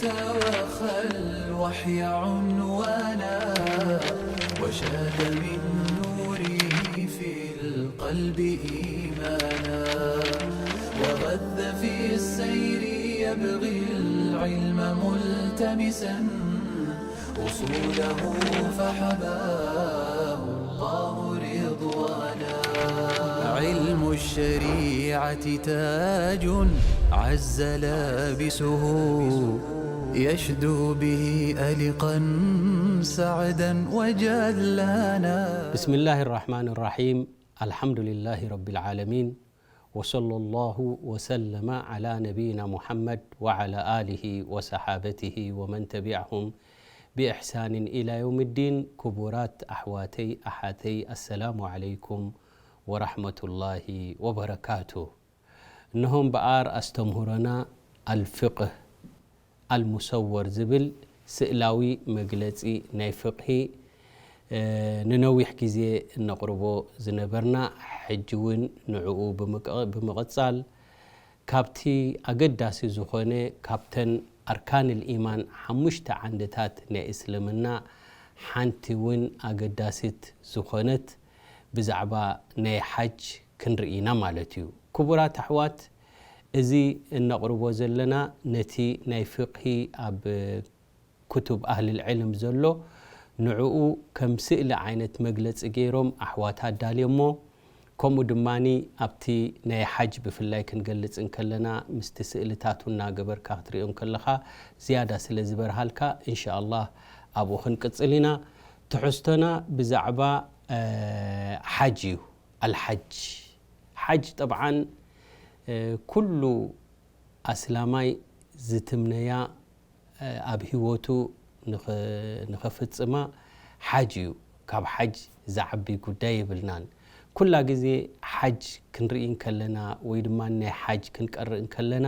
وخى الوحي عنوانا، وشاد من نوره في القلب إيمانا، وغذ في السير يبغي العلم ملتمسا، أصوله فحباه الله رضوانا. علم الشريعة تاج عز لابسه، يشدو به ألقا سعدا وجلانا. بسم الله الرحمن الرحيم. الحمد لله رب العالمين. وصلى الله وسلم على نبينا محمد وعلى آله وصحابته ومن تبعهم بإحسان إلى يوم الدين. ክቡራት ኣሕዋተይ ኣሓተይ፣ السلام عليكم ورحمة الله وبركاته። እነሆ እምበኣር ኣስተምህሮና الفقه المصور ዝብል ስእላዊ መግለጺ ናይ ፍቕሂ፣ እ፣ ንነዊሕ ግዜ እነቕርቦ ዝነበርና፣ ሕጂ እውን ንዕኡ ብምቅ-፣ ብምቕጻል፣ ካብቲ ኣገዳሲ ዝኾነ፣ ካብተን ኣርካን ልኢማን፣ ሓሙሽተ ዓንድታት ናይ እስልምና ሓንቲ እውን ኣገዳሲት ዝኾነት፣ ብዛዕባ ናይ ሓጅ ክንርኢ ኢና ማለት እዩ። ክቡራት ኣሕዋት፣ እዚ እነቕርቦ ዘለና ነቲ ናይ ፍቕሂ ኣብ ክቱብ ኣህልል ዕልም ዘሎ፣ ንዕኡ ከም ስእሊ ዓይነት መግለጺ ገይሮም ኣሕዋት ኣዳልዮሞ። ከምኡ ድማኒ ኣብቲ ናይ ሓጅ ብፍላይ ክንገልጽ እንከለና፣ ምስቲ ስእልታቱ እናገበርካ ክትሪኦ እንከለኻ ዝያዳ ስለ ዝበርሃልካ፣ እንሻኣላህ ኣብኡ ክንቅጽል ኢና። ትሕዝቶና ብዛዕባ፣ እ፣ ሓጅ እዩ። ኣልሓጅ። ሓጅ ጠብዓን፣ እ፣ ኩሉ ኣስላማይ ዝትምነያ፣ እ፣ ኣብ ህይወቱ ንኸ-፣ ንኸፍጽማ ሓጅ እዩ። ካብ ሓጅ ዝዓቢ ጉዳይ የብልናን። ኩላ ግዜ ሓጅ ክንርኢ እንከለና ወይ ድማ ናይ ሓጅ ክንቀርእ እንከለና፣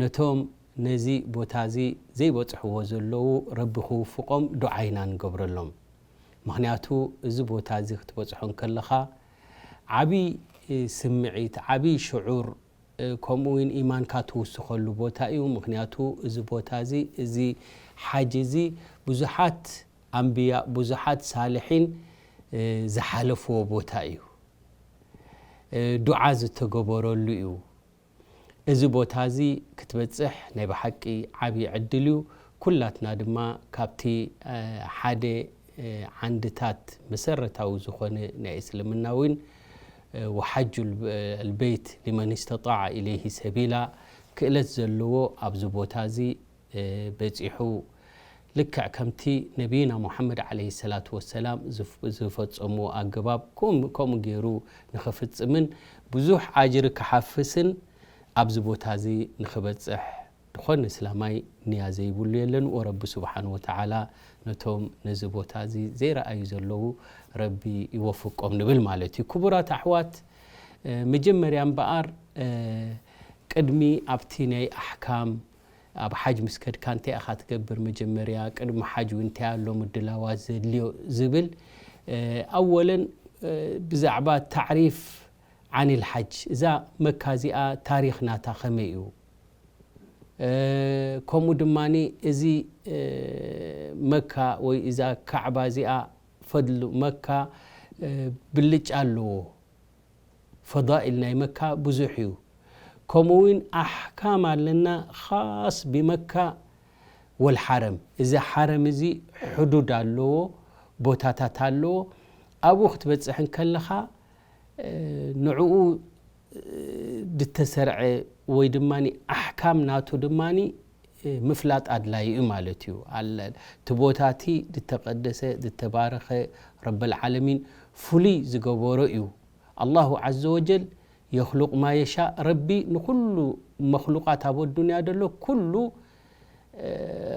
ነቶም ነዚ ቦታ እዚ ዘይበጽሕዎ ዘለዉ ረቢ ክውፍቖም ዱዓ ኢና ንገብረሎም። ምኽንያቱ እዚ ቦታ እዚ ክትበጽሖ እንከለኻ ዓቢ፣ እ፣ ስምዒት፣ ዓቢ ሽዑር፣ እ፣ ከምኡ እውን ኢማንካ ትውስኸሉ ቦታ እዩ። ምኽንያቱ እዚ ቦታ እዚ፣ እዚ ሓጅ እዚ ብዙሓት ኣንብያ፣ ብዙሓት ሳልሒን፣ እ፣ ዝሓለፍዎ ቦታ እዩ። እ፣ ዱዓ ዝተገበረሉ እዩ። እዚ ቦታ እዚ ክትበጽሕ ናይ ብሓቂ ዓቢ ዕድል እዩ። ኩላትና ድማ ካብቲ፣ እ፣ ሓደ፣ እ፣ ዓንድታት መሰረታዊ ዝኾነ ናይ እስልምና እውን፣ እ፣ ወሓጁ ልበይት ሊመን እስተጣዐ ኢለይሂ ሰቢላ፣ ክእለት ዘለዎ ኣብዚ ቦታ እዚ፣ እ፣ በጺሑ፣ ልክዕ ከምቲ ነቢይና ሙሓመድ ዓለይሂ ሰላቱ ወሰላም ዝፍ-፣ ዝፈጸምዎ ኣገባብ ከም-፣ ከምኡ ገይሩ ንኽፍጽምን ብዙሕ ኣጅሪ ክሓፍስን ኣብዚ ቦታ እዚ ንኽበጽሕ ዝኾነ እስላማይ ንያ ዘይብሉ የለን። ወረቢ ስብሓን ወተዓላ ነቶም ነዚ ቦታ እዚ ዘይረኣዩ ዘለዉ ረቢ ይወፍቆም ንብል ማለት እዩ። ክቡራት ኣሕዋት፣ እ፣ መጀመርያ እምበኣር፣ እ፣ ቅድሚ ኣብቲ ናይ ኣሕካም፣ ኣብ ሓጅ ምስ ከድካ እንታይ ኢኻ ትገብር መጀመርያ፣ ቅድሚ ሓጅ እውን እንታይ ኣሎ ምድላዋት ዘድልዮ ዝብል፣ እ፣ ኣወለን፣ እ፣ ብዛዕባ ታዕሪፍ ዓኒል ሓጅ፣ እዛ መካ እዚኣ ታሪኽ ናታ ከመይ እዩ? እ፣ ከምኡ ድማኒ እዚ፣ እ፣ መካ ወይ እዛ ካዕባ እዚኣ፣ ፈድሉ መካ፣ እ፣ ብልጫ ኣለዎ። ፈዳኢል ናይ መካ ብዙሕ እዩ። ከምኡ እውን ኣሕካም ኣለና ኻስ ብመካ ወልሓረም። እዚ ሓረም እዚ ሕዱድ ኣለዎ፣ ቦታታት ኣለዎ። ኣብኡ ክትበጽሕ እንከለኻ፣ እ፣ ንዕኡ፣ እ፣ ዝተሰርዐ ወይ ድማ ኣሕካም ናቱ ድማ፣ እ፣ ምፍላጥ ኣድላዪ እዩ ማለት እዩ። ኣለ-፣ እቲ ቦታ እቲ ዝተቐደሰ፣ ዝተባረኸ፣ ረበል ዓለሚን ፍሉይ ዝገበሮ እዩ። ኣላሁ ዓዘ ወጀል የኽሉቕ ማ የሻእ፣ ረቢ ንኹሉ መኽሉቃት ኣብ ኣዱንያ ዘሎ ኩሉ፣ እ፣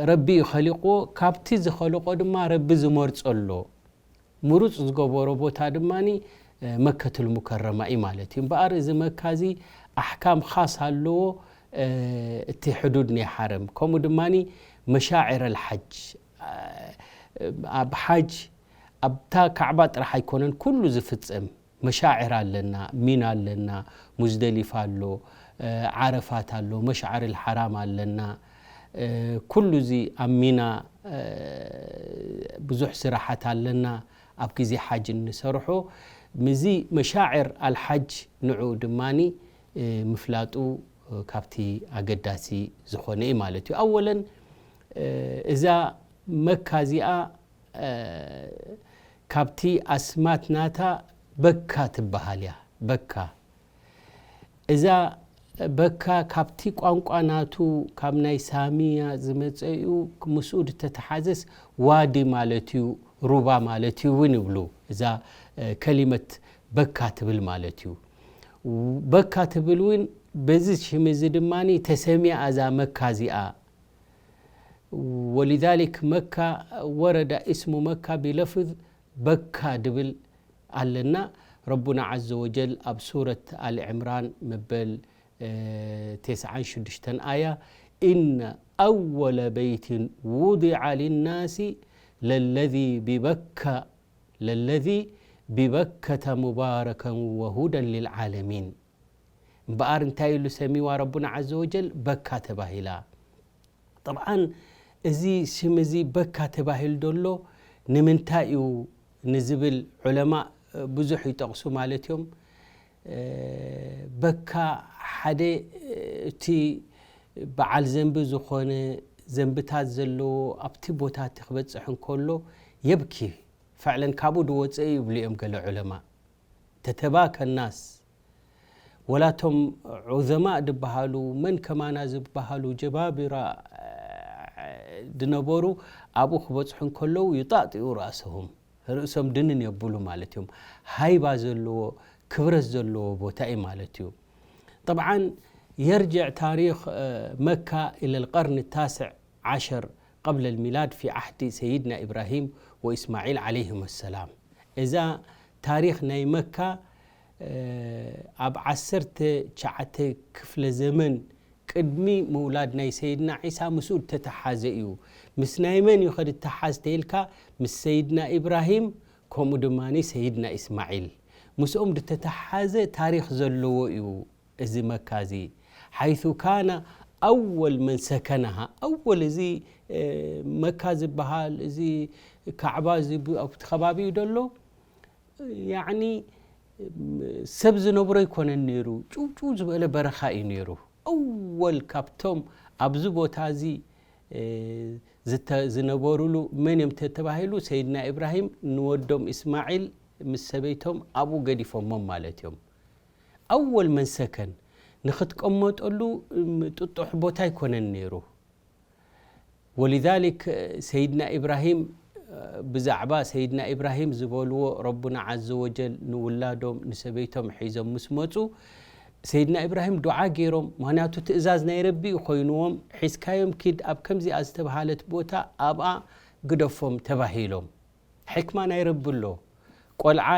ረቢ እዩ ኸሊቕዎ። ካብቲ ዝኸልቆ ድማ ረቢ ዝመርጾ ኣሎ። ምሩጽ ዝገበሮ ቦታ ድማኒ፣ እ፣ መከቱል ሙከረማ እዩ ማለት እዩ። እምበኣር እዚ መካ እዚ ኣሕካም ኻስ ኣለዎ፣ እ፣ እቲ ሕዱድ ናይ ሓረም። ከምኡ ድማኒ መሻዕር ኣልሓጅ፣ እ፣ ኣብ ሓጅ ኣብታ ካዕባ ጥራሕ ኣይኮነን ኩሉ ዝፍጸም። መሻዕር ኣለና፣ ሚና ኣለና፣ ሙዝደሊፋ ኣሎ፣ እ፣ ዓረፋት ኣሎ፣ መሽዓር ኣልሓራም ኣለና። ኩሉ እዚ ኣብ ሚና ብዙሕ ስራሓት ኣለና ኣብ ግዜ ሓጅ እንሰርሖ። ምዚ መሻዕር ኣልሓጅ ንዑ ድማኒ ምፍላጡ ካብቲ ኣገዳሲ ዝኾነ እዩ ማለት እዩ። ኣወለን እዛ መካ እዚኣ ካብቲ ኣስማት ናታ በካ ትበሃል እያ። በካ እዛ በካ ካብቲ ቋንቋ ናቱ ካብ ናይ ሳሚያ ዝመጸ እዩ። ምስኡ ዝተተሓዘስ ዋዲ ማለት እዩ፣ ሩባ ማለት እዩ እውን ይብሉ። እዛ ከሊመት በካ ትብል ማለት እዩ። በካ ትብል እውን በዚ ሽም እዚ ድማ ተሰሚያ እዛ መካ እዚኣ። ولذلك መካ ወረዳ እስሙ መካ ቢለፍዝ በካ ድብል ኣለና። ረቡና ዓዘ ወጀል ኣብ ሱረት ኣል ዕምራን መበል ተስዓን ሽዱሽተን ኣያ إن أول بيت وضع للناس للذي ببكة للذي ببكة مباركا وهدى للعالمين። እምበኣር እንታይ ኢሉ ሰሚዋ ረቡና ዓዘ ወጀል? በካ ተባሂላ። ጠብዓን እዚ ሽም እዚ በካ ተባሂሉ ዘሎ ንምንታይ እዩ ንዝብል ዑለማ ብዙሕ ይጠቕሱ ማለት እዮም። በካ ሓደ እቲ በዓል ዘንቢ ዝኾነ ዘንብታት ዘለዎ ኣብቲ ቦታ እቲ ክበፅሕ እንከሎ የብኪ፣ ፈዕለን ካብኡ ድወፀ እዩ ይብሉ እዮም ገለ ዑለማ። ተተባከ ናስ ወላቶም ዑዘማእ ድበሃሉ መን ከማና ዝበሃሉ ጀባቢራ ድነበሩ ኣብኡ ክበፅሑ እንከለዉ ይጣጥኡ ራእሰሁም፣ ርእሶም ድንን የብሉ ማለት እዮም። ሃይባ ዘለዎ ክብረት ዘለዎ ቦታ እዩ ማለት እዩ። طبعا يرجع تاريخ መካ إلى القرن التاسع عشر قبل الميلاد في عهد سيدنا إبراهيم وإسماعيل عليهم السلام። እዛ ታሪኽ ናይ መካ ኣብ ዓሰርተ ትሽዓተ ክፍለ ዘመን ቅድሚ ምውላድ ናይ ሰይድና ዒሳ ምስኡ እተተሓዘ እዩ። ምስ ናይ መን እዩ ከድተሓዝ ተይልካ? ምስ ሰይድና ኢብራሂም ከምኡ ድማ ሰይድና ኢስማዒል ምስኦም ዝተተሓዘ ታሪኽ ዘለዎ እዩ። እዚ መካ እዚ حيث كان أول من سكنها أول እዚ መካ ዝበሃል እዚ ካዕባ እዚ ኣብቲ ከባቢኡ ደሎ ያዕኒ ሰብ ዝነብሮ ኣይኮነን ነይሩ። ጭውጭው ዝበለ በረኻ እዩ ነይሩ። ኣወል ካብቶም ኣብዚ ቦታ እዚ ዝነበሩሉ መን እዮም ተባሂሉ? ሰይድና ኢብራሂም ንወዶም እስማዒል ምስ ሰበይቶም ኣብኡ ገዲፎሞም ማለት እዮም። ኣወል መን ሰከን ንኽትቀመጠሉ ጥጡሕ ቦታ ኣይኮነን ነይሩ። ولذلك ሰይድና ኢብራሂም ብዛዕባ ሰይድና ኢብራሂም ዝበልዎ ረቡና ዓዘ ወጀል ንውላዶም ንሰበይቶም ሒዞም ምስ መፁ ሰይድና ኢብራሂም ዱዓ ገይሮም። ምክንያቱ ትእዛዝ ናይ ረቢ ኮይንዎም። ሒዝካዮም ኪድ ኣብ ከምዚኣ ዝተባሃለት ቦታ ኣብኣ ግደፎም ተባሂሎም። ሕክማ ናይ ረቢ ኣሎ። ቆልዓ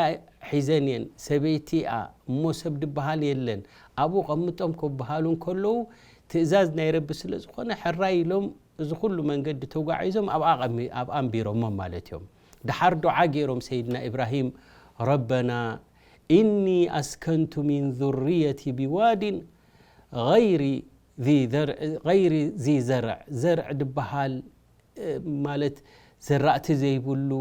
ሒዘን እየን፣ ሰበይቲ እያ እሞ ሰብ ድበሃል የለን፣ ኣብኡ ቀምጦም ክበሃሉ እንከለዉ ትእዛዝ ናይ ረቢ ስለ ዝኾነ ሕራይ ኢሎም እዚ ኩሉ መንገዲ ተጓዒዞም ኣብኣ ኣንቢሮሞም ማለት እዮም። ድሓር ዱዓ ገይሮም ሰይድና ኢብራሂም ربنا إني أسكنت من ذريتي بواد غير ذي ذرع غير ذي زرع ዘርዕ ድበሃል ማለት ዘራእቲ ዘይብሉ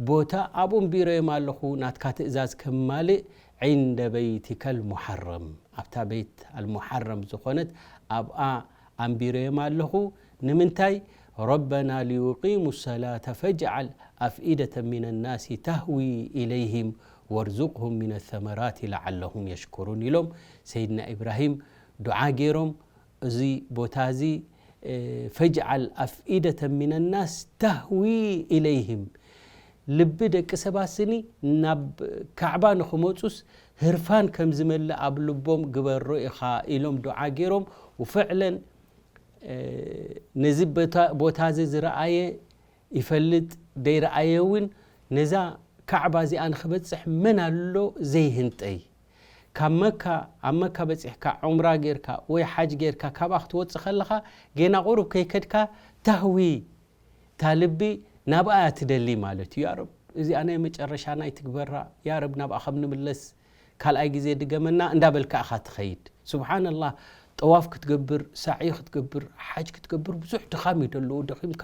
ቦታ ኣብኡ ኣንቢረዮም ኣለኹ ናትካ ትእዛዝ ከማልእ عند بيتك المحرم ኣብታ ቤት ኣልሙሓረም ዝኾነት ኣብኣ ኣንቢረዮም ኣለኹ። ንምንታይ? ربنا ليقيموا الصلاة فاجعل أفئدة من الناس تهوي إليهم وارزقهم من الثمرات لعلهم يشكرون ኢሎም ሰይድና ኢብራሂም ዱዓ ገይሮም እዚ ቦታ እዚ فاجعل أفئدة من الناس تهوي إليهم ልቢ ደቂ ሰባት ስኒ ናብ ካዕባ ንኽመፁስ ህርፋን ከም ዝመልእ ኣብ ልቦም ግበሮ ኢኻ ኢሎም ዱዓ ገይሮም። ውፍዕለን ነዚ ቦታ እዚ ዝረኣየ ይፈልጥ፣ ደይረኣየ እውን ነዛ ካዕባ እዚኣ ንኽበፅሕ መን ኣሎ ዘይህንጠይ? ካብ መካ ኣብ መካ በፂሕካ ዑምራ ጌርካ ወይ ሓጅ ጌርካ ካብኣ ክትወፅእ ከለኻ ጌና ቁሩብ ከይከድካ ታህዊ እታ ልቢ ናብኣ እያ ትደሊ ማለት እዩ። ያረብ እዚኣ ናይ መጨረሻና ኣይትግበራ፣ ያረብ ናብኣ ከም ንምለስ ካልኣይ ግዜ ድገመና እንዳበልካ ኢኻ ትኸይድ። ስብሓንላህ ጠዋፍ ክትገብር፣ ሳዕይ ክትገብር፣ ሓጅ ክትገብር ብዙሕ ድኻም እዩ ደለዎ። ደኺምካ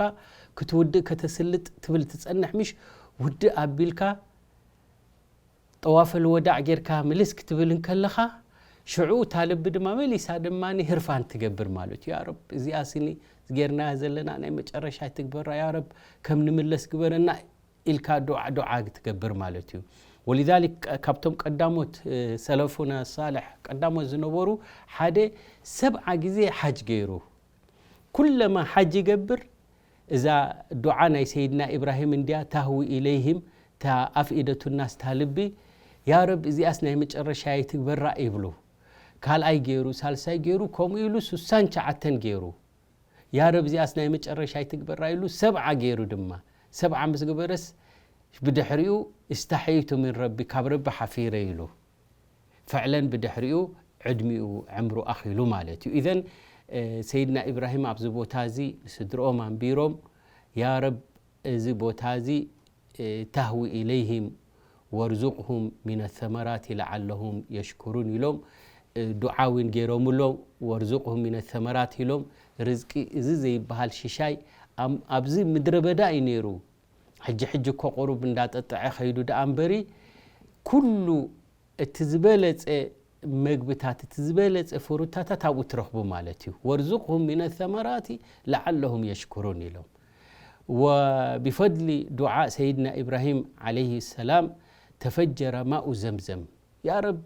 ክትውድእ ከተስልጥ ትብል ትጸንሕ ምሽ ውድእ ኣቢልካ ጠዋፈል ወዳዕ ጌርካ ምልስ ክትብል እንከለኻ ሽዑ እታ ልቢ ድማ መሊሳ ድማ ህርፋን ትገብር ማለት እዩ። ያ ረብ እዚኣ ስኒ ጌርናያ ዘለና ናይ መጨረሻ ትግበራ ያ ረብ ከም ንምለስ ግበረና ኢልካ ዱዓ ዱዓ ትገብር ማለት እዩ። ወሊዛሊክ ካብቶም ቀዳሞት ሰለፉና ሳልሕ ቀዳሞት ዝነበሩ ሓደ ሰብዓ ግዜ ሓጅ ገይሩ ኩለማ ሓጅ ይገብር እዛ ዱዓ ናይ ሰይድና ኢብራሂም እንድያ ታህዊ ኢለይህም ታ ኣፍኢደቱ ናስ ታ ልቢ ያ ረብ እዚኣስ ናይ መጨረሻ ይትግበራ ይብሉ። ካልኣይ ገይሩ ሳልሳይ ገይሩ ከምኡ ኢሉ ሱሳን ሸዓተን ገይሩ ያ ረብ እዚኣስ ናይ መጨረሻ ይትግበራ ኢሉ ሰብዓ ገይሩ ድማ ሰብዓ ምስ ገበረስ ብድሕሪኡ استحييت من ربي ካብ ረቢ ሓፊረ ኢሉ ፍዕለን ብድሕሪኡ ዕድሚኡ ዕምሩ ኣኺሉ ማለት እዩ። ኢዘን ሰይድና ኢብራሂም ኣብዚ ቦታ እዚ ንስድርኦም ኣንቢሮም ያ ረብ እዚ ቦታ እዚ ታህዊ ኢለይህም ወርዙቅሁም ሚነ ሰመራት ለዓለሁም የሽኩሩን ኢሎም ዱዓ እውን ገይሮምሎም ወርዙቅሁም ሚነ ሰመራት ኢሎም ርዝቂ እዚ ዘይበሃል ሽሻይ ኣብዚ ምድረ በዳ እዩ ነይሩ። ሕጂ ሕጂ እኮ ቁሩብ እንዳጠጠዐ ከይዱ ደኣ እምበሪ ኩሉ እቲ ዝበለጸ መግብታት እቲ ዝበለጸ ፍሩታታት ኣብኡ ትረኽቡ ማለት እዩ። ወርዙቅሁም ሚነ ሰመራት ለዓለሁም የሽኩሩን ኢሎም። وبفضل دعاء سيدنا إبراهيم عليه السلام تفجر ماء زمزم يا رب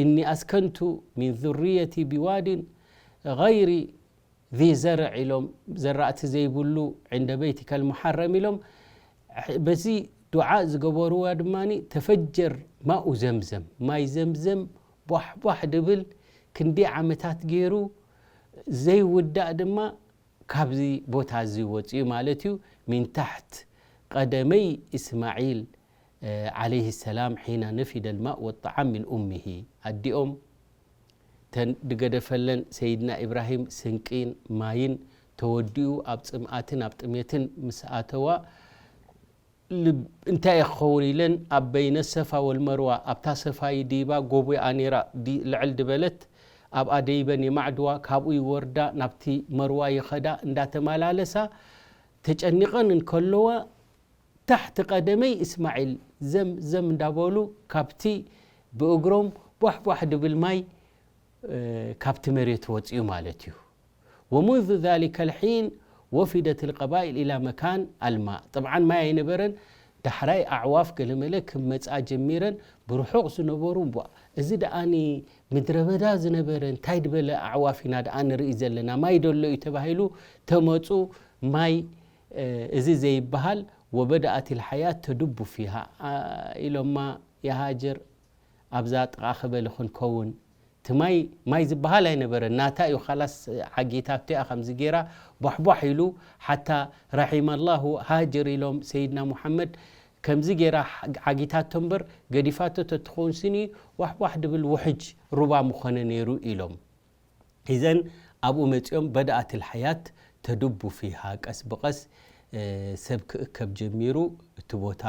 إني أسكنت من ذريتي بواد غير ذي زرع ኢሎም ዘራእቲ ዘይብሉ عند بيتك المحرم ኢሎም በዚ ዱዓ ዝገበርዋ ድማ ተፈጀር ማኡ ዘምዘም ማይ ዘምዘም ቧሕቧሕ ድብል ክንዲ ዓመታት ገይሩ ዘይውዳእ ድማ ካብዚ ቦታ እዚ ወፅኡ ማለት እዩ من تحت قدمي إسماعيل عليه السلام حين نفد الماء والطعام من أمه ኣዲኦም ተን ድገደፈለን ሰይድና ኢብራሂም ስንቂን ማይን ተወዲኡ ኣብ ፅምኣትን ኣብ ጥሜትን ምስ ኣተዋ እንታይ ክኸውን ኢለን ኣብ በይነ ሰፋ ወልመርዋ ኣብታ ሰፋ ይዲባ ጎቦኣ ነይራ ልዕል ድበለት ኣብኣ ደይበን ይማዕድዋ ካብኡ ይወርዳ ናብቲ መርዋ ይኸዳ እንዳተመላለሳ ተጨኒቐን እንከለዋ ታሕቲ ቀደመይ እስማዒል ዘም ዘም እንዳበሉ ካብቲ ብእግሮም ቧሕ ቧሕ ድብል ማይ ካብቲ መሬት ወፅኡ ማለት እዩ። ومنذ ذلك الحين وفدت القبائل إلى مكان الماء طبعا ማይ ኣይነበረን ዳሕራይ ኣዕዋፍ ገለመለ ክመፃ ጀሚረን ብርሑቕ ዝነበሩ እምቧ እዚ ደኣኒ ምድረ በዳ ዝነበረ እንታይ ድበለ ኣዕዋፍ ኢና ደኣ ንርኢ ዘለና ማይ ደሎ እዩ ተባሂሉ ተመፁ ማይ እዚ ዘይበሃል وبدأت الحياة تدب فيها ኢሎማ يا هاجر ኣብዛ ጥቓኺ በሊ ክንከውን እቲ ማይ ማይ ዝበሃል ኣይነበረን ናታ እዩ ኻላስ ዓጊታቶ እያ ከምዚ ገይራ ቧሕቧሕ ኢሉ ሓታ رحم الله هاجر ኢሎም ሰይድና ሙሓመድ ከምዚ ገይራ ዓጊታቶ እምበር ገዲፋቶ ተትኸውን ስኒ ዋሕዋሕ ድብል ውሕጅ ሩባ ምኾነ ነይሩ ኢሎም إذن ኣብኡ መጺኦም بدأت الحياة تدب فيها ቀስ ብቐስ ሰብ ክእከብ ጀሚሩ እቲ ቦታ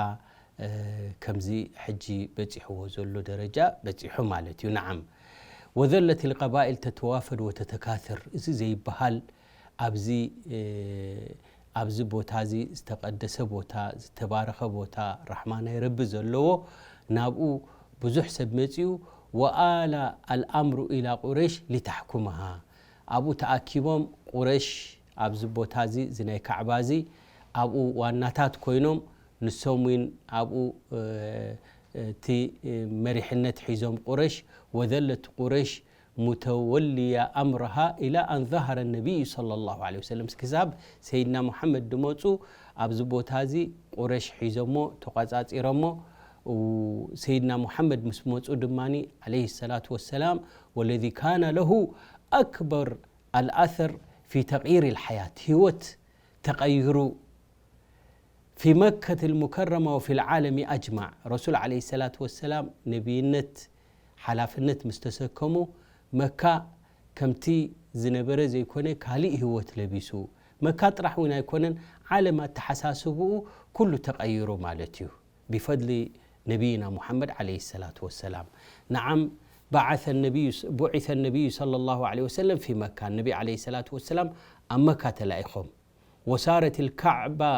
ከምዚ ሕጂ በጺሕዎ ዘሎ ደረጃ በጺሑ ማለት እዩ نعم وظلت القبائل تتوافد وتتكاثر እዚ ዘይበሃል ኣብዚ ኣብዚ ቦታ እዚ ዝተቐደሰ ቦታ ዝተባረኸ ቦታ ራሕማ ናይ ረቢ ዘለዎ ናብኡ ብዙሕ ሰብ መጺኡ وآل الأمر إلى قريش لتحكمها ኣብኡ ተኣኪቦም ቁረሽ ኣብዚ ቦታ እዚ እዚ ናይ ካዕባ እዚ ኣብኡ ዋናታት ኮይኖም ንሶም እውን ኣብኡ እቲ መሪሕነት ሒዞም ቁረሽ وظلت قريش متولية أمرها إلى أن ظهر النبي صلى الله عليه وسلم ክሳብ ሰይድና ሙሓመድ ድመፁ ኣብዚ ቦታ እዚ ቁረሽ ሒዞሞ ተቋፃፂሮሞ ሰይድና ሙሓመድ ምስ መፁ ድማ عليه الصلاة والسلام والذي كان له أكبر الأثر في تغيير الحياة ህይወት ተቐይሩ في مكة المكرمة وفي العالم أجمع رسول عليه الصلاة والسلام ነቢይነት ሓላፍነት ምስ ተሰከሙ መካ ከምቲ ዝነበረ ዘይኮነ ካሊእ ህይወት ለቢሱ መካ ጥራሕ እውን ኣይኮነን ዓለም ኣተሓሳስብኡ ኩሉ ተቐይሩ ማለት እዩ بفضل نبينا محمد عليه الصلاة والسلام نعم بعث النبي بعث النبي صلى الله عليه وسلم في مكة. ነቢ عليه الصلاة والسلام ኣብ መካ ተላኢኾም። وصارت الكعبة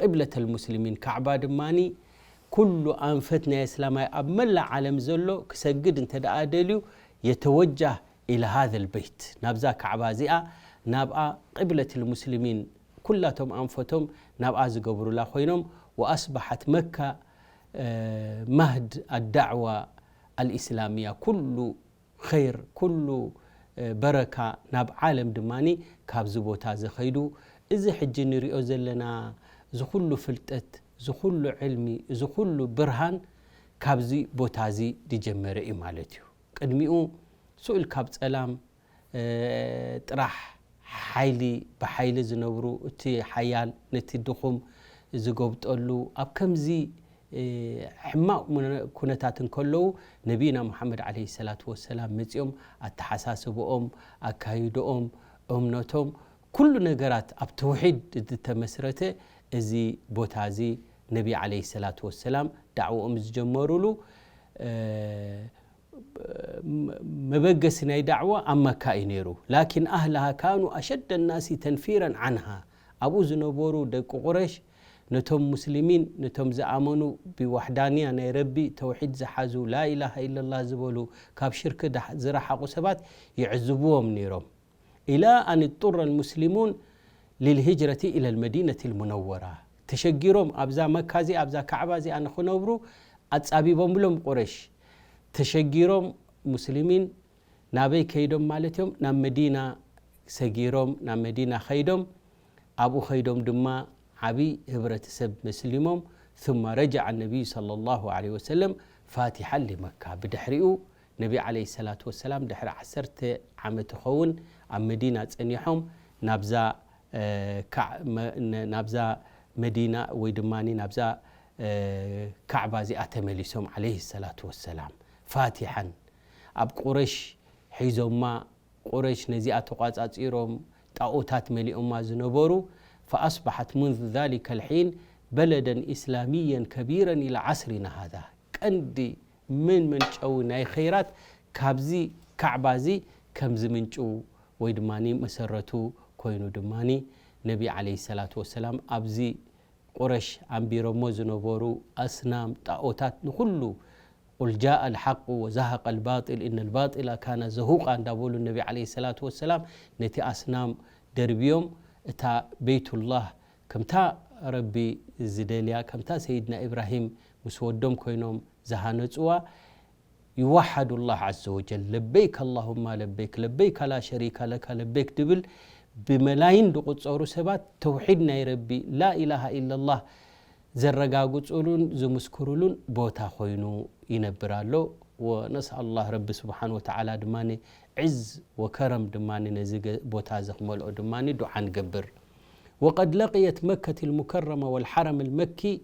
قبلة المسلمين. ካዕባ ድማኒ ኩሉ ኣንፈት ናይ እስላማይ ኣብ መላእ ዓለም ዘሎ ክሰግድ እንተ ደኣ ደልዩ يتوجه إلى هذا البيت. ናብዛ ካዕባ እዚኣ ናብኣ قبلة المسلمين ኩላቶም ኣንፈቶም ናብኣ ዝገብሩላ ኮይኖም وأصبحت مكة مهد الدعوة الإسلامية. ኩሉ ኸይር ኩሉ በረካ ናብ ዓለም ድማ ካብዚ ቦታ እዚ ኸይዱ። እዚ ሕጂ ንሪኦ ዘለና ዝኹሉ ፍልጠት ዝኹሉ ዕልሚ ዝኹሉ ብርሃን ካብዚ ቦታ እዚ ዝጀመረ እዩ ማለት እዩ። ቅድሚኡ ስኡል ካብ ጸላም ጥራሕ ሓይሊ ብሓይሊ ዝነብሩ እቲ ሓያል ነቲ ድኹም ዝጎብጠሉ ኣብ ከምዚ ሕማቕ ኩነታት እንከለዉ ነቢና ሙሓመድ ዓለይሂ ሰላቱ ወሰላም መጺኦም ኣተሓሳስብኦም ኣካይድኦም እምነቶም ኩሉ ነገራት ኣብ ተውሒድ ዝተመስረተ እዚ ቦታ እዚ ነቢ ዓለይሂ ሰላቱ ወሰላም ዳዕውኦም ዝጀመሩሉ መበገሲ ናይ ዳዕዋ ኣብ መካ እዩ ነይሩ። ላኪን ኣህላሃ ካኑ ኣሸደ ናሲ ተንፊረን ዓንሃ። ኣብኡ ዝነበሩ ደቂ ቁረሽ ነቶም ሙስሊሚን ነቶም ዝኣመኑ ብዋሕዳንያ ናይ ረቢ ተውሒድ ዝሓዙ ላኢላሃ ኢለላህ ዝበሉ ካብ ሽርክ ዝረሓቑ ሰባት ይዕዝብዎም ነይሮም። إلى أن اضطر المسلمون للهجرة إلى المدينة المنورة. ተሸጊሮም ኣብዛ መካ እዚኣ ኣብዛ ካዕባ እዚኣ ንኽነብሩ ኣጻቢቦምሎም ቁረሽ። ተሸጊሮም ሙስሊሚን ናበይ ከይዶም ማለት እዮም? ናብ መዲና ሰጊሮም ናብ መዲና ኸይዶም ኣብኡ ኸይዶም ድማ ዓብይ ህብረተሰብ መስሊሞም ثم رجع النبي صلى الله عليه وسلم فاتحا لمكة. ብድሕሪኡ ነቢ ዓለይሂ ሰላቱ ወሰላም ድሕሪ ዓሰርተ ዓመት ይኸውን ኣብ መዲና ጸኒሖም ናብዛ ናብዛ መዲና ወይ ድማ ናብዛ ካዕባ እዚኣ ተመሊሶም ዓለይሂ ሰላቱ ወሰላም ፋቲሐን ኣብ ቁረሽ ሒዞማ ቁረሽ ነዚኣ ተቋጻጺሮም ጣኦታት መሊኦማ ዝነበሩ فأصبحت منذ ذلك الحين بلدا إسلاميا كبيرا إلى عصرنا هذا ቀንዲ ምን መንጨዊ ናይ ኸይራት ካብዚ ካዕባ እዚ ከም ዝምንጭው ወይ ድማ መሰረቱ ኮይኑ ድማ ነቢ ዓለይሂ ሰላቱ ወሰላም ኣብዚ ቁረሽ ኣንቢሮሞ ዝነበሩ ኣስናም ጣኦታት ንኹሉ قل جاء الحق وزهق الباطل إن الباطل كان زهوقا እንዳበሉ ነቢ ዓለይሂ ሰላቱ ወሰላም ነቲ ኣስናም ደርብዮም እታ ቤይቱላህ ከምታ ረቢ ዝደልያ ከምታ ሰይድና ኢብራሂም ምስ ወዶም ኮይኖም ዝሃነፅዋ يوحد الله عز وجل لبيك اللهم لبيك لبيك لا شريك لك لبيك ድብል ብመላይን ዝቑፀሩ ሰባት ተውሒድ ናይ ረቢ لا إله إلا الله ዘረጋግፅሉን ዝምስክሩሉን ቦታ ኮይኑ ይነብር ኣሎ። ونسأل الله ረቢ ስብሓን ወተዓላ ድማ ዕዝ ወከረም ድማ ነዚ ቦታ እዚ ክመልኦ ድማ ዱዓ ንገብር። وقد لقيت مكة المكرمة والحرم المكي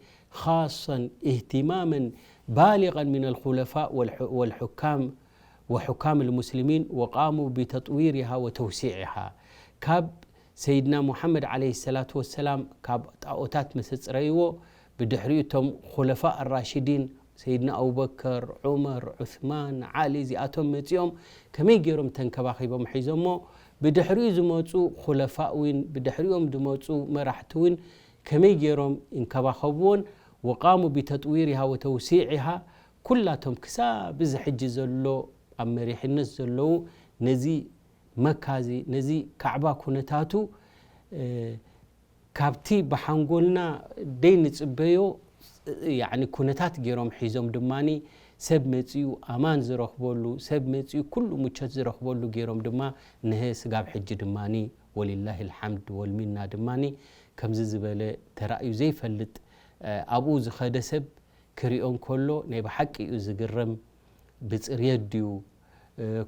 خاصا اهتماما بالغا من الخلفاء والحكام وحكام المسلمين وقاموا بتطويرها وتوسيعها ካብ ሰይድና ሙሓመድ ዓለይሂ ሰላቱ ወሰላም ካብ ጣኦታት ምስ ኣፅረይዎ ብድሕሪኡ እቶም ኹለፋእ ራሽዲን ሰይድና ኣቡበከር፣ ዑመር፣ ዑስማን፣ ዓሊ እዚኣቶም መፂኦም ከመይ ገይሮም ተንከባኺቦም ሒዞሞ ብድሕሪኡ ዝመፁ ኹለፋእ እውን ብድሕሪኦም ዝመፁ መራሕቲ እውን ከመይ ገይሮም ይንከባኸብዎን وقاموا بتطويرها وتوسيعها ኩላቶም ክሳብ እዚ ሕጂ ዘሎ ኣብ መሪሕነት ዘለዉ ነዚ መካ እዚ ነዚ ካዕባ ኩነታቱ ካብቲ ብሓንጎልና ደይ ንፅበዮ ኩነታት ገይሮም ሒዞም ድማ ሰብ መፂኡ ኣማን ዝረኽበሉ ሰብ መፂኡ ኩሉ ምቾት ዝረኽበሉ ገይሮም ድማ ንሀ ስጋብ ሕጂ ድማ ወሊላሂ ልሓምድ ወልሚና ድማ ከምዚ ዝበለ ተራእዩ ዘይፈልጥ ኣብኡ ዝኸደ ሰብ ክሪኦ እንከሎ ናይ ብሓቂ እዩ ዝግረም። ብፅርየት ድዩ?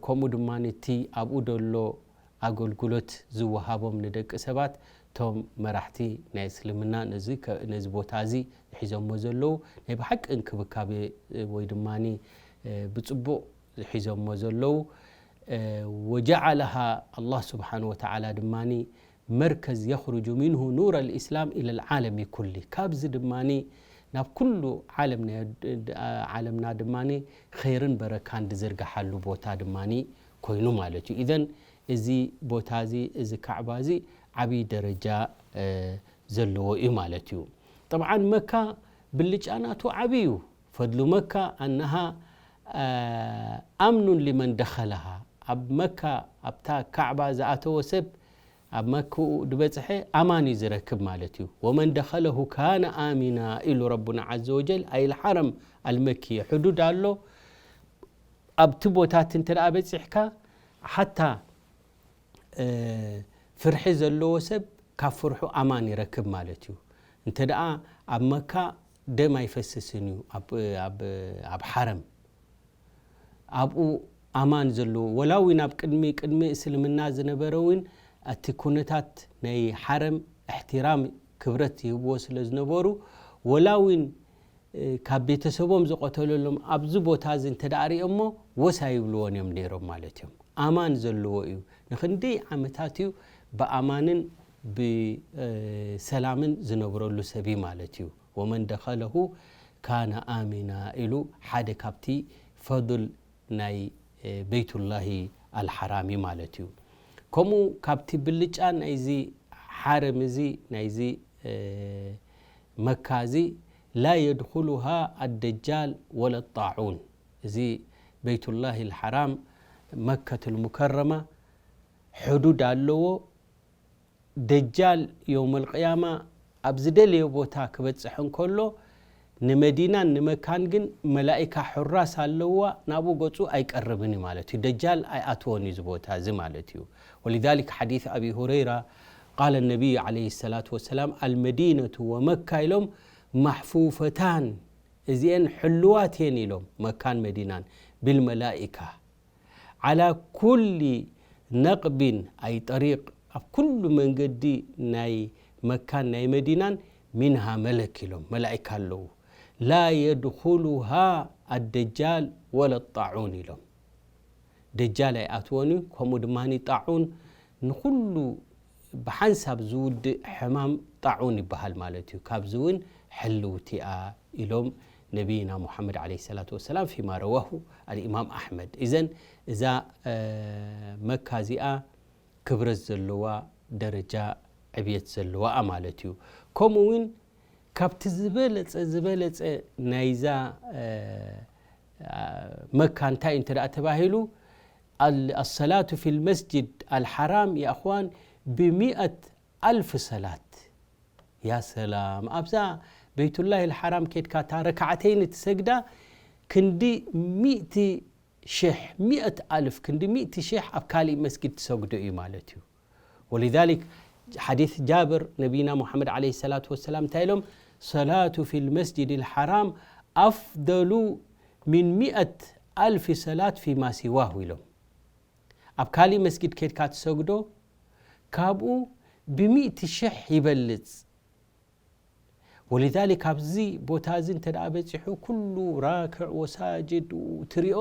ከምኡ ድማ እቲ ኣብኡ ደሎ ኣገልግሎት ዝወሃቦም ንደቂ ሰባት እቶም መራሕቲ ናይ እስልምና ነዚ ቦታ እዚ ዝሒዞሞ ዘለዉ ናይ ብሓቂ እንክብካቤ ወይ ድማ ብፅቡቕ ዝሒዞሞ ዘለዉ وجعلها الله سبحانه وتعالى ድማ مركز يخرج منه نور الإسلام إلى العالم كله ካብዚ ድማ ናብ ኩሉ ዓለም ናይ ዓለምና ድማ ኸይርን በረካን ዝዝርግሓሉ ቦታ ድማ ኮይኑ ማለት እዩ። ኢዘን እዚ ቦታ እዚ፣ እዚ ካዕባ እዚ ዓብዪ ደረጃ ዘለዎ እዩ ማለት እዩ። ጠብዓን መካ ብልጫ ናቱ ዓብዪ እዩ። ፈድሉ መካ ኣነሃ ኣምኑን ሊመን ደኸለሃ፣ ኣብ መካ ኣብታ ካዕባ ዝኣተወ ሰብ ኣብ መክኡ ዝበጽሐ ኣማን እዩ ዝረክብ ማለት እዩ። ወመን ደኸለሁ ካነ ኣሚና ኢሉ ረቡና ዓዘ ወጀል። ኣይል ሓረም ኣልመኪ ሕዱድ ኣሎ። ኣብቲ ቦታት እንተ ደኣ በጺሕካ ሓታ ፍርሒ ዘለዎ ሰብ ካብ ፍርሑ ኣማን ይረክብ ማለት እዩ። እንተ ደኣ ኣብ መካ ደም ኣይፈስስን እዩ ኣብ ሓረም። ኣብኡ ኣማን ዘለዎ ወላ እውን ኣብ ቅድሚ ቅድሚ እስልምና ዝነበረ እውን እቲ ኩነታት ናይ ሓረም እሕትራም ክብረት ይህብዎ ስለ ዝነበሩ ወላ እውን ካብ ቤተሰቦም ዝቐተለሎም ኣብዚ ቦታ እዚ እንተ ደኣ ሪኦሞ ወስ ኣይብልዎን እዮም ነይሮም ማለት እዮም። ኣማን ዘለዎ እዩ። ንክንደይ ዓመታት እዩ ብኣማንን ብሰላምን ዝነብረሉ ሰብ እዩ ማለት እዩ። ወመን ደኸለሁ ካነ ኣሚና ኢሉ ሓደ ካብቲ ፈضል ናይ ቤይቱላሂ ኣልሓራም እዩ ማለት እዩ። ከምኡ ካብቲ ብልጫ ናይዚ ሓረም እዚ ናይዚ መካ እዚ ላ የድኹሉሃ ኣደጃል ወለ ጣዑን። እዚ ቤይቱላሂ ኣልሓራም መከት ልሙከረማ ሕዱድ ኣለዎ። ደጃል የውመል ቅያማ ኣብ ዝደለዮ ቦታ ክበጽሕ እንከሎ ንመዲናን ንመካን ግን መላኢካ ሑራስ ኣለዋ፣ ናብኡ ገጹ ኣይቀርብን እዩ ማለት እዩ። ደጃል ኣይኣትዎን እዩ እዚ ቦታ እዚ ማለት እዩ። ወሊዛሊክ ሓዲስ ኣቢ ሁረይራ ቃለ ነቢይ ዓለይሂ ሰላቱ ወሰላም ኣልመዲነቱ ወመካ ኢሎም ማሕፉፈታን እዚአን ሕልዋት እየን ኢሎም መካን መዲናን ቢልመላኢካ ዓላ ኩሊ ነቕቢን ኣይ ጠሪቕ ኣብ ኩሉ መንገዲ ናይ መካን ናይ መዲናን ሚንሃ መለክ ኢሎም መላኢካ ኣለዉ። ላ የድኹሉሃ ኣደጃል ወለ ጣዑን ኢሎም። ደጃል ኣይኣትዎን እዩ። ከምኡ ድማ ጣዑን ንኹሉ ብሓንሳብ ዝውድእ ሕማም ጣዑን ይበሃል ማለት እዩ። ካብዚ እውን ሕልውቲ እያ ኢሎም ነቢይና ሙሓመድ ዓለይሂ ሰላቱ ወሰላም ፊማ ረዋሁ ኣልኢማም ኣሕመድ። እዘን እዛ መካ እዚኣ ክብረት ዘለዋ ደረጃ ዕብየት ዘለዋ ማለት እዩ። ከምኡ እውን ካብቲ ዝበለጸ ዝበለጸ ናይዛ መካ እንታይ እንተ ደኣ ተባሂሉ ኣሰላቱ ፊ ልመስጅድ ኣልሓራም የእኽዋን ብሚእት ኣልፍ ሰላት። ያ ሰላም ኣብዛ ቤይቱላሂ ልሓራም ኬድካ እታ ረክዓተይን ትሰግዳ ክንዲ ሚእቲ ሽሕ ሚእት ኣልፍ ክንዲ ሚእቲ ሽሕ ኣብ ካሊእ መስጊድ ትሰግዶ እዩ ማለት እዩ። ወሊዛሊክ ሓዲስ ጃብር ነቢይና ሙሓመድ ዓለይሂ ሰላቱ ወሰላም እንታይ ኢሎም ሰላቱ ፊ ልመስጅድ ልሓራም ኣፍደሉ ምን ሚእት ኣልፍ ሰላት ፊማ ሲዋሁ ኢሎም። ኣብ ካሊእ መስጊድ ኬድካ ትሰግዶ ካብኡ ብሚእቲ ሽሕ ይበልጽ። ወሊዛሊክ ኣብዚ ቦታ እዚ እንተ ደኣ በጺሑ ኩሉ ራክዕ ወሳጅድ ትሪኦ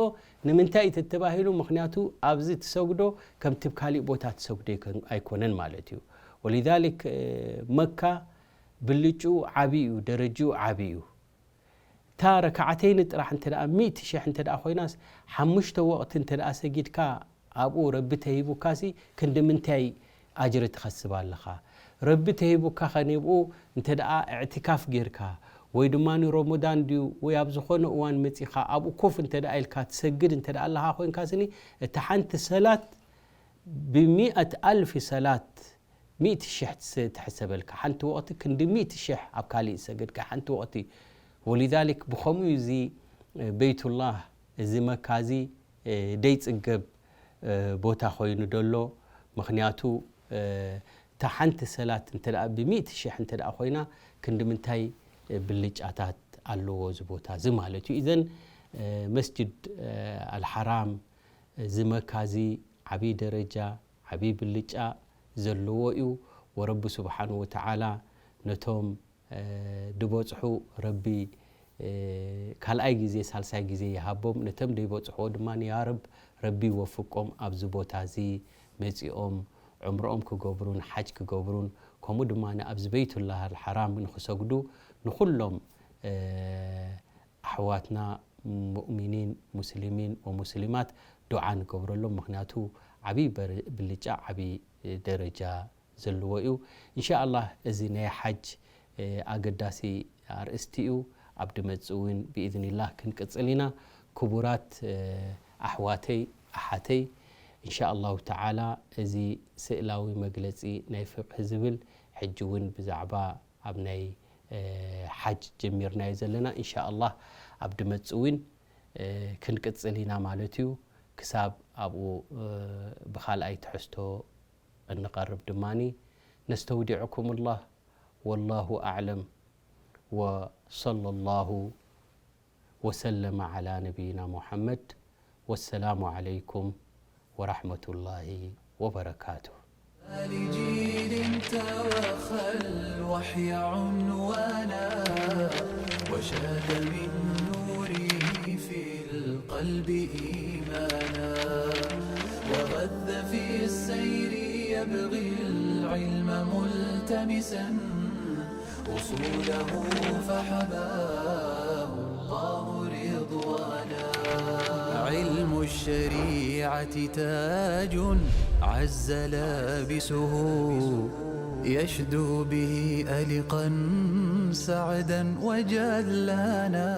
ንምንታይ እዩ ተተባሂሉ? ምኽንያቱ ኣብዚ ትሰግዶ ከምቲ ብ ካሊእ ቦታ ትሰግዶ ኣይኮነን ማለት እዩ። ወሊዛሊክ መካ ብልጭኡ ዓቢ እዩ፣ ደረጅኡ ዓቢ እዩ። እታ ረክዓተይኒ ጥራሕ እንተ ደኣ ሚእቲ ሽሕ እንተ ደኣ ኮይናስ ሓሙሽተ ወቕቲ እንተ ደኣ ሰጊድካ ኣብኡ ረቢ ተሂቡካሲ ክንዲ ምንታይ ኣጅሪ ትኸስብ ኣለኻ? ረቢ ተሂቡካ ኸ ንብኡ እንተ ደኣ እዕቲካፍ ጌርካ ወይ ድማ ንሮሞዳን ድዩ ወይ ኣብ ዝኾነ እዋን መጺኻ ኣብኡ ኮፍ እንተ ደኣ ኢልካ ትሰግድ እንተ ደኣ ኣለኻ ኮይንካ ስኒ እታ ሓንቲ ሰላት ብሚእት ኣልፊ ሰላት ሚእቲ ሽሕ ትሕሰበልካ ሓንቲ ወቕቲ ክንዲ ሚእቲ ሽሕ ኣብ ካሊእ ዝሰገድካ ሓንቲ ወቕቲ። ወሊዛሊክ ብኸምኡ እዚ ቤይቱላህ እዚ መካ እዚ ደይጽገብ ቦታ ኮይኑ ደሎ። ምኽንያቱ እታ ሓንቲ ሰላት እንተ ደኣ ብሚእቲ ሽሕ እንተ ደኣ ኮይና ክንዲ ምንታይ ብልጫታት ኣለዎ እዚ ቦታ እዚ ማለት እዩ። ኢዘን መስጅድ ኣልሓራም እዚ መካ እዚ ዓብዪ ደረጃ ዓብዪ ብልጫ ዘለዎ እዩ። ወረቢ ስብሓን ወተዓላ ነቶም ድበጽሑ ረቢ ካልኣይ ግዜ ሳልሳይ ግዜ ይሃቦም። ነቶም ደይበጽሕዎ ድማ ያረብ ረቢ ይወፍቆም ኣብዚ ቦታ እዚ መጺኦም ዑምርኦም ክገብሩን ሓጅ ክገብሩን ከምኡ ድማ ኣብዚ በይቱላህ ኣልሓራም ንክሰግዱ ንኹሎም ኣሕዋትና ሙእሚኒን ሙስሊሚን ወሙስሊማት ዱዓ ንገብረሎም። ምኽንያቱ ዓብዪ ብልጫ ዓብዪ ደረጃ ዘለዎ እዩ። እንሻኣላህ እዚ ናይ ሓጅ ኣገዳሲ ኣርእስቲ እዩ። ኣብ ድመጽእ እውን ብኢዝኒላህ ክንቅጽል ኢና። ክቡራት ኣሕዋተይ ኣሓተይ፣ እንሻኣላሁ ተዓላ እዚ ስእላዊ መግለጺ ናይ ፍቕሂ ዝብል ሕጂ እውን ብዛዕባ ኣብ ናይ ሓጅ ጀሚርናዮ ዘለና። እንሻኣላህ ኣብ ድመጽእ እውን ክንቅጽል ኢና ማለት እዩ። ክሳብ ኣብኡ ብኻልኣይ ትሕዝቶ እንቐርብ ድማኒ ነስተውዲዕኩሙላህ። ወላሁ ኣዕለም። ወሰለላሁ ወሰለመ ዓላ ነቢይና ሙሐመድ። ወሰላሙ ዓለይኩም ወራሕመቱላሂ ወበረካቱ። لجيل توخى الوحي عنوانا، وشاد من نوره في القلب إيمانا، وغذ في السير يبغي العلم ملتمسا، أصوله فحباه الله رضوانا. علم الشريعة تاج عز لابسه، يشدو به ألقا سعدا وجلانا.